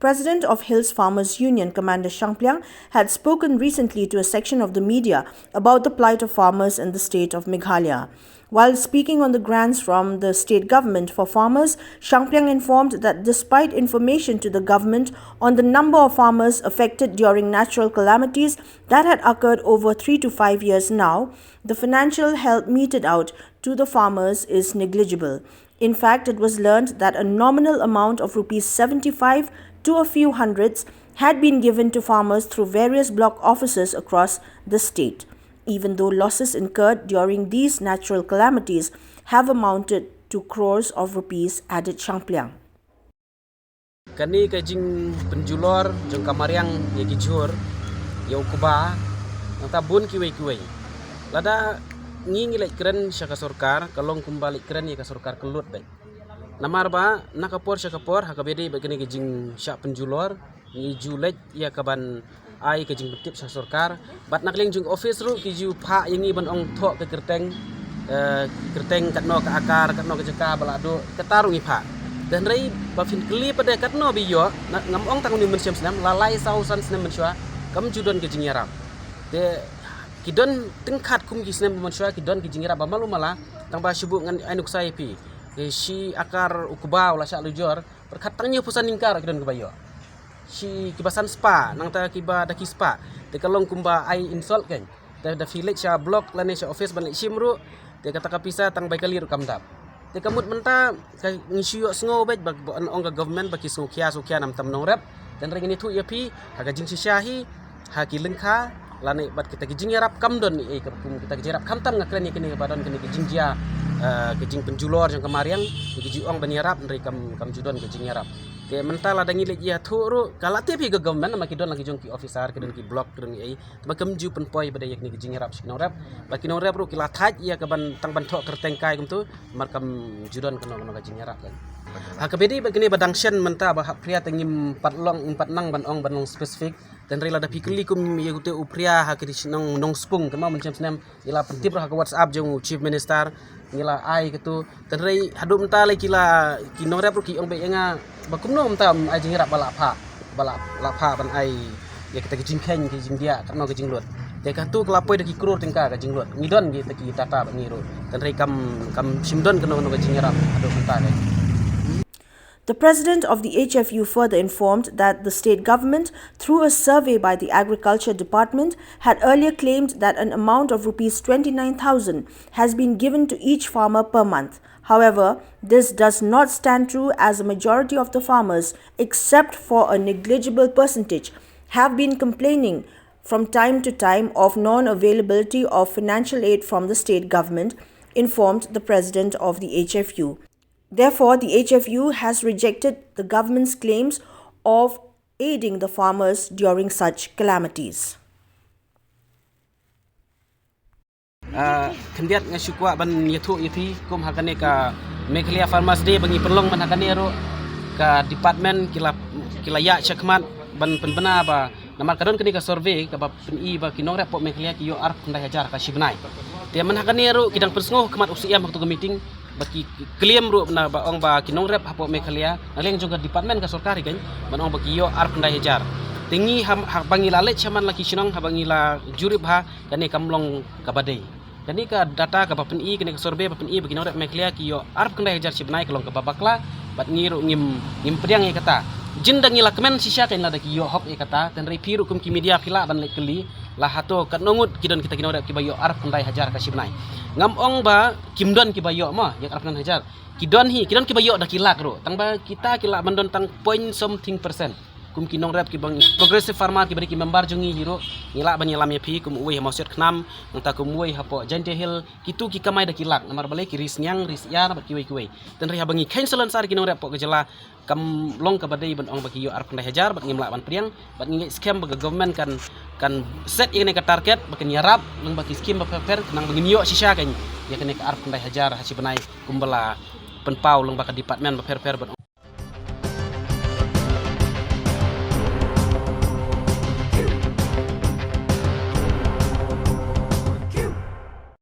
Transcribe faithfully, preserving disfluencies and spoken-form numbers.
President of Hills Farmers Union, Commander Shangpliang, had spoken recently to a section of the media about the plight of farmers in the state of Meghalaya. While speaking on the grants from the state government for farmers, Shangpliang informed that despite information to the government on the number of farmers affected during natural calamities that had occurred over three to five years now, the financial help meted out to the farmers is negligible. In fact, it was learned that a nominal amount of rupees seventy-five to a few hundreds had been given to farmers through various block offices across the state, even though losses incurred during these natural calamities have amounted to crores of rupees, added Shangpliang. Kane ka jingpynjulor jong ka mariang ïa ki jhur, ïa u kba, nangta bun kiwei kiwei. Lada ngi ngi leit kren sha ka sorkar, ka long kumba leit kren ïa ka sorkar kyllut beit. Namar ba na ka por sha ka por, ha kaba ïadei bad kane ka jingshah pynjulor, ngi ju leit ïa kaban ai ka jingpyntip sha sorkar. Bad na ka liang jong office ruh ki ju phah ïa ngi ban ong thoh ka kyrteng, eh, kyrteng katno ka akar, katno ka jaka ba la duh, kata ruh ngi phah. Te hynrei ba phin kylli pat de katno ba ïoh, na, ngam ong tang une u mynsiem snem, la lai saw san snem mynshuwa kam ju don ka jingïarap. Te ki don tyngkhat kum ki snem mynshuwa ki don ka jingïarap ba malu mala, tang ba shu buh ngan ai nuksa ïa phi. Ki shi akar u kba u la shah lujor, pyrkhat tang hynñiewphew san tyngka ruh ki don kiba ïoh. Shi kiba san spah, nangta kiba da ki spah. Te ka long kumba ai insult kan. Te da phi leit sha block lane sha office ban leit shim ruh. Te kata ka pisa tang bai kali ruh kam dap. Te ka mut mynta ka ngi shu ïohsngew beit ba, ba ong ka government ba ki sngewkhia sngewkhia namar tam nongrep. Te hynrei ngan ïathuh ïa phi ha ka jingshisha hi, ha ki lyngkha lane bad kita ki jingïarap kam don, eh, ka kum kita ki jingïarap khamtam nga kren ïa kane ba don kane ki jingjia, eh, ki jingpynjulor jong ka mariang, ki ju ong ban ïarap hynrei kam, kam ju don ki jingïarap. Te mynta lada ngi leit ïathuh ruh ka la tip hi ka government, namar ki don la ki jong ki officer, ki don ki block, ki don ki ei, ba kam ju pynpoi ba dei ïa kane ki jingïarap sha ki nongrep. Ba ki nongrep ruh ki la thait ïa kaban tang ban thoh kyrteng kai kumtu, namar kam ju don kano kano ka jingïarap kan. Ha kaba ïadei bad kane ba dang shen mynta ba hap phria te ngim pat long, ngim pat nang ban ong ban long specific. Te hynrei lada phi kylli kum ïa ute u phria ha kine ki shnong Nongspung, te ma mynsiem snem ngi la pyntip ruh ha ka WhatsApp jong u Chief Minister, ngi la ai katu. Te hynrei haduh mynta lei ki la, ki nongrep ruh ki ong beit ïa nga ba kumno mynta ai jingïarap ba la phah, ba la, la phah ban ai ïa kita ki jingkheiñ, ki jingdiah, katno ki jinglut. Te katu ka la poi da ki klur tyngka ka jinglut. Ngi don kita ki data bad ngi ruh. Te hynrei kam, kam shym don kano kano ka jingïarap haduh mynta lei. The president of the H F U further informed that the state government, through a survey by the Agriculture Department, had earlier claimed that an amount of rupees twenty-nine thousand has been given to each farmer per month. However, this does not stand true, as a majority of the farmers, except for a negligible percentage, have been complaining from time to time of non-availability of financial aid from the state government, informed the president of the H F U. Therefore, the H F U has rejected the government's claims of aiding the farmers during such calamities. Ah, khyndiat nga shu kwah ban ïathuh ïa phi kum ha kane ka Meghalaya Farmers Day ba ngi pynlong mynta ha kane ruh ka department ki la, ki la ïaid shakhmat ban pynbna ba namar ka don kane ka survey kaba pyni ba ki nongrep hapoh Meghalaya ki ïoh arphew khyndai hajar ka shi bnai. Te mynta ha kane ruh ki dang pynsngew ha khmat u C M ha katu ka meeting ba ki claim ruh na ba ong ba ki nongrep hapoh Meghalaya na liang jong ka department ka sorkar hi kan ban ong ba ki ïoh arphew khyndai hajar. Te ngi ha, haba ngi la leit shaman la ki shnong haba ngi la jurip ha kane kam long kaba dei. Kane ka data kaba pyni, kane ka survey ba pyni ba ki nongrep Meghalaya ki ïoh arphew khyndai hajar shi bnai ka long kaba bakla, bad ngi ruh ngim, ngim pdiang ïa kata. Jin da ngi la kmen shisha kan lada ki ïoh hok ïa kata, te hynrei phi ruh kum ki media phi lah ban leit kylli, la hato katno ngut ki don kita ki nongrep kiba ïoh arphew khyndai hajar ka shi bnai. Ngam ong ba kim don kiba ïoh ma, ïa arphew khyndai hajar. Ki don hi, ki don kiba ïoh da ki lak ruh. Tang ba kita ki lah ban don tang point something percent. Kum ki nongrep kiba ngi progressive farmer kiba dei ki member jong ngi hi ruh, ngi lah ban ïalam ïa phi kum uwei ha Mawsiat Khnam, nangta kum uwei hapoh Jaintia Hills, kitu ki kamai da ki lak, namar balei ki ri sniang, ri syiar bad kiwei kiwei. Te hynrei haba ngi kheiñ salonsar ki nongrep hapoh ka jylla kam long kaba dei ban ong ba ki ïoh arphew khyndai hajar bad ngim lah ban pdiang, bad ngi ngeit skhem ba ka government kan, kan set ïa kane ka target ba kan ïarap lyngba ki skim bapher bapher khnang ba ngin ïoh shisha kan ïa kane ka arphew khyndai hajar ha shi bnai kumba la pynpaw lyngba ka department bapher bapher bad